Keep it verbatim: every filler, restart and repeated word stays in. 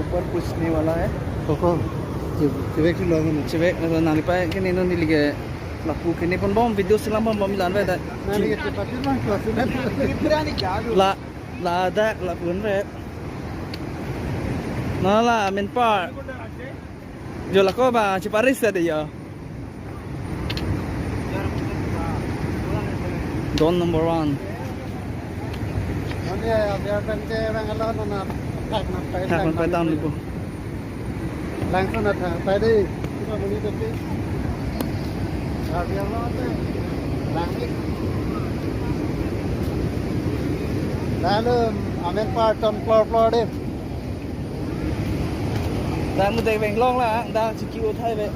ऊपर पूछने वाला है। Koko. Chevek si lo. Chevek, nangli pai kene non neli ke lapu kene ponbom, video selam ponbom, jan ave ta. Nangli ke chepati bang kelas ini. La, ladak lapu ave. Na la amen par. Jo lako ba cheparis ta de jo. Don number one. Nanti ya, biar kan ke orang alon nana. Thak nangpai, thak nangpai dam di pu. Langsung na thangpai di. Kita muni tapi. Biar lo te. Langni. Lalu amen par ton floor floor di. Dak mu dei veng long la, dak chiki uthai ve.